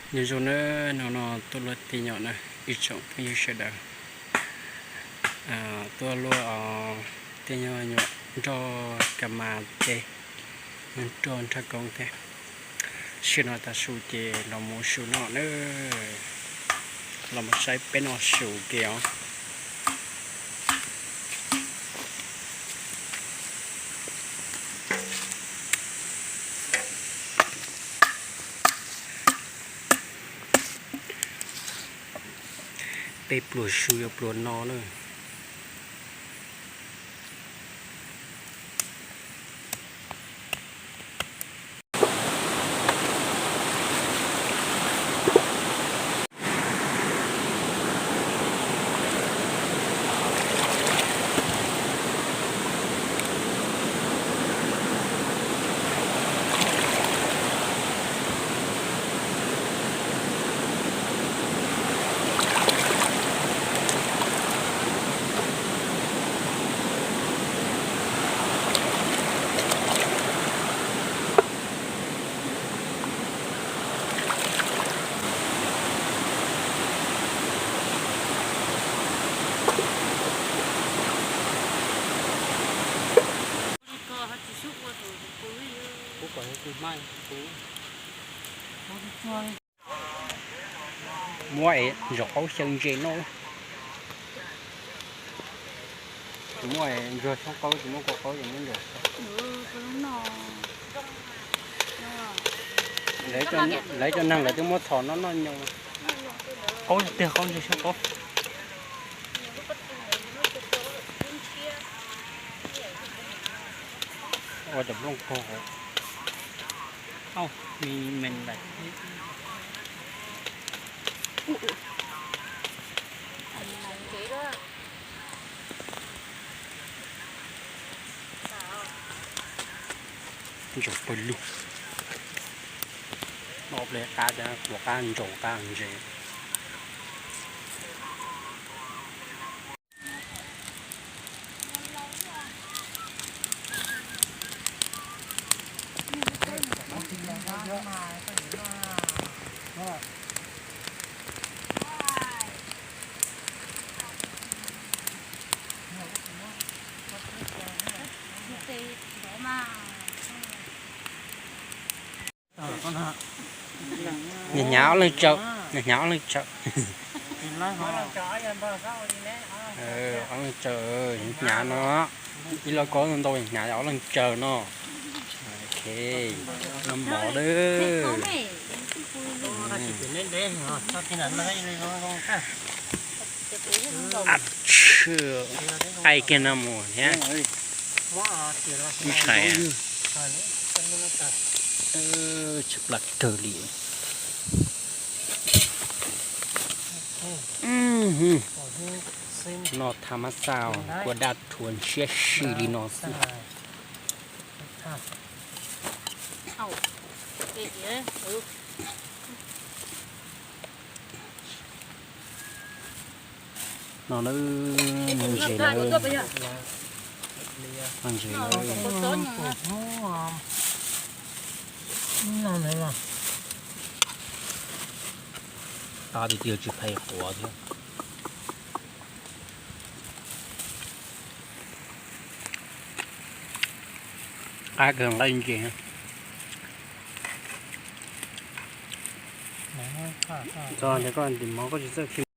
Nyob zoo nawb, hnub no tuaj luaj tej nyuam na, ib tsoom phooj ywg sawv daws, tuaj luaj tej nyuam nroj ka mas tej, nroj nrhaj koob thiab. Sim no tas su ces los mus su noj na, los mus saib peb noj su ke os. Peb pluas su yuav pluas no na. Muab es ntsaum qaub xyaw ntses no. Tsis muaj ntsuag xyoob qaub, tsis muaj kua qaub ces muab ntsaum. Lawv cov neeg lawv twb muab txhom no noj nyoos. Qaub tiag, qaub ntsuag xyoob qaub. Ua cov nplooj pog. Ау, me me lawm. Ntsaum pawg lug. Noj ple qab thiab, ua qab ntsaum qab ntses. Nws hnyav ob leeg tsawm, nws hnyav ob leeg tsawm. Ob leeg tsawm hnyav no, ib lub kaub ntau hnyav ob leeg tsawm no. Ok, noj mov lawm. Ab tshwm, qaij kiag no mus thiab. Ntshai. Tshaj plaws kawg li. Noj tham mas xaus, kua daj rhuav ntshiab si li no xwb. No na, ntses lawm, ntses lawm. Qab tiag tiag tsis pheej quav thiab. Qab kawg nqaij ntses. Txog tias koj ntim mov koj tsis txawj khi